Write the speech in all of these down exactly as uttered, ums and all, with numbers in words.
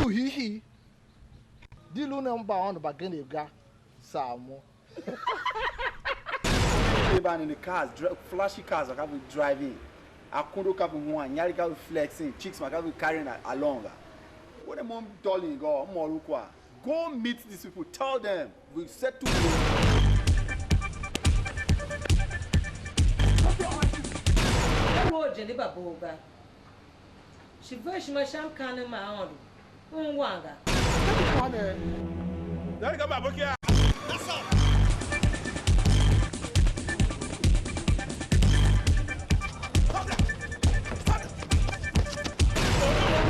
Hihi. Di lu ne mbaôndo mbagenev ga, saa mo. They ban in the cars, dri- flashy cars, like, have driving. Akundo ka ve huan, nyari ka ve flexing, chicks ma ka ve carrying a- along. What am I doing? Go, I'm all kwa. Go meet these people, tell them we settle it. Ka lu orjende mba bov ga. Shi ver ishima sha mkaanem ma Aôndo, un wan ga. Dari ka mba bokia.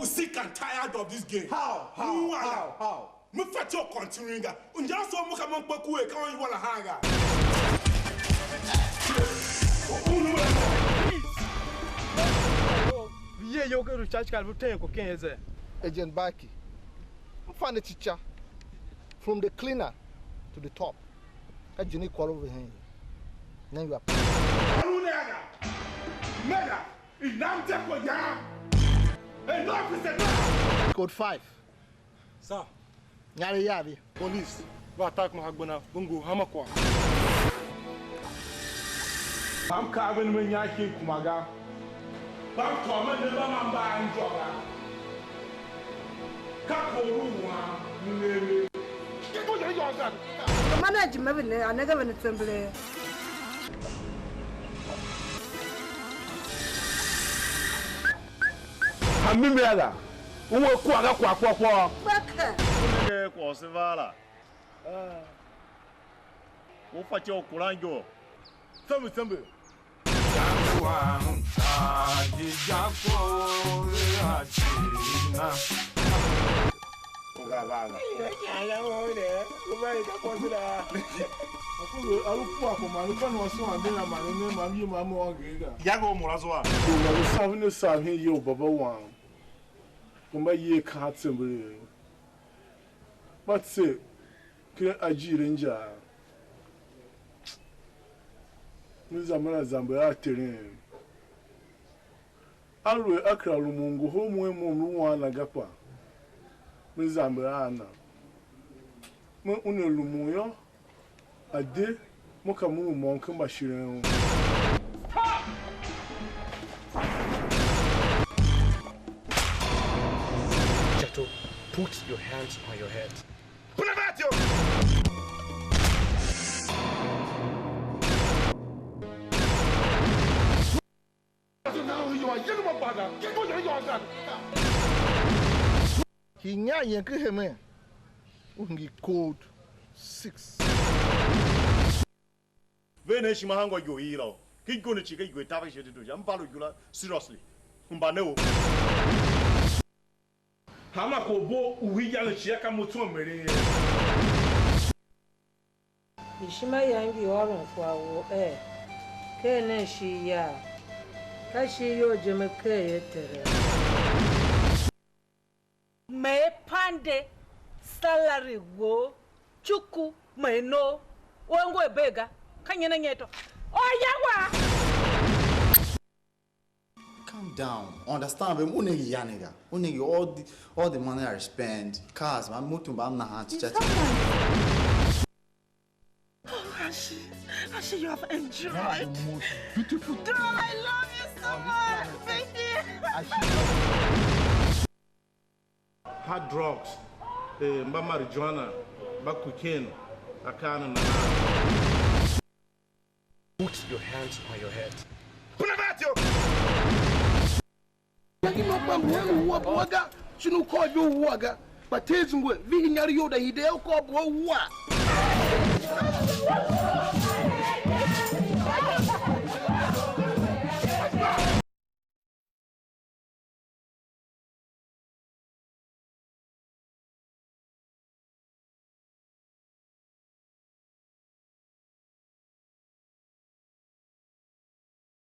Sick and tired of this game. How? How? How? How? Me fatyô u continuing ga. Unja so mo ka mo kpe ku e ka on iwa la hanga. Ye yo ke recharge card bu ten ko ken eze. Agent Baki. M fa ne cica. From the cleaner to the top. Ka jini kwaro ve hen. Name your Aru ne aga. Mega. Inam te ko ya. Enough is enough. Code five. Sir. Nyari yavi. Police, va attack ma hagbana, bungo hama kwa. Am ka ven me nya ki kuma ga. Ba kôr me ne ba ma mba anjô ga. Ka kor u wan, m ne me. Ki ko yô yô ga. Manage me ne, anege ve ne tsembele. Hambi mea ga, u we kwagh ga kwagh kwagh kwagh. Kpeke. U nenge kwagh u se va la. U fatyô u kuran igo. Tsembe tsembe. Nga va ga. Alu pua ko man, u kan wa so ande na man, ne man, yi man mo ange ga. Ya go mo la zwa. Ko ma lu sav ne sav hin yo baba wam. Ko mba ye ka tsembe. Mba tse ken ajiir a injaa, me zamber a zamber a Terem. Aluer a kera lumun ngohol mo er mo m lu wan na ga kpa, me zamber a na. Me una lumun yô, a de, mo ka mo lu môm ken mbashiren u. Jato, put your hands on your head. Puna vatio! Hii nya yen ken hemen, u hingir code six. Ve ne ishima hango igo i la. Ki igo ne chi ka igo i taver ishe ti to sha. Mba lu yula seriously. Mba ne o. Hanma kwagh u bo u i yange shi a ka mo tsô m eren ye. Ishima yam ngi ôron kwagh u er: Ker nen ishigh yam, ka ishigh you je me ker ye, Tere. Me pande salary wou, cuku me no, u a ngu a bee ga, ka nyen a nyen to? Oya wa! Calm down. Understand, babe. U nenge ya nigga. U nenge all the, all the money I spend. Cars, man, motor, man, nahan. It's not money. Oh, Ashi, Ashi, you have enjoyed. One of the most beautiful things on this planet. Girl, I love you so much, baby. Ashi. Hard drugs, eh, mba marijuana, mba cocaine, akaa ne nahan. Put your hands on your head. Puna vatio! Yangi ma kpa mhen u wua bua ga, shin u kôr ivor u wua ga. Kpa te zungwe, vihi inyaregh you da hide u kôr bua u wua.